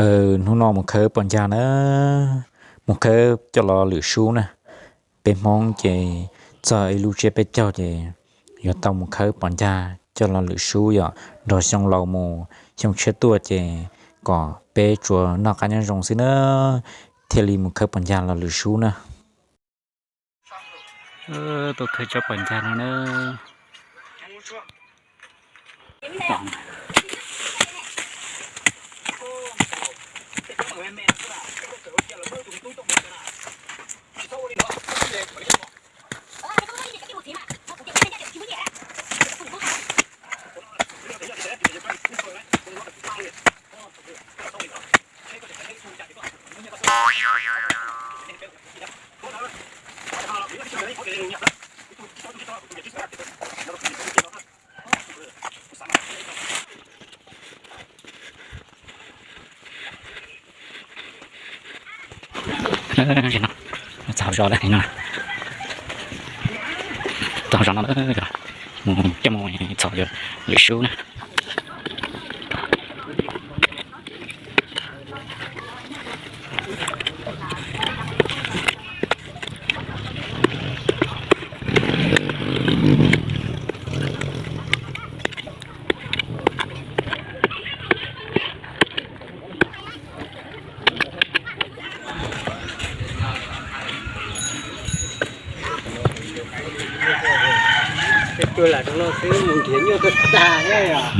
Hnub no mus khawb pos ncag na, mus khawb coj los lwm sub na. Peb Hmoob ces txog ib lub tsiab peb caug ces yuav tau mus khawb pos ncag coj los lwm sub yom, nrog xyoo laus mus, xyoo tshiab tuaj ces kom peb tsuas noj qab nyob zoo xwb na, thiaj li mus khawb pos ncag los lwm sub na. Tuaj khawb tsob pos ncag no na. Txog zos lawm no, txog zos no lawm, mus coj mus txhom lwm sub na. Peb tuaj lam rau no xwb mus nrhiav nyuaj tag tag thiab os.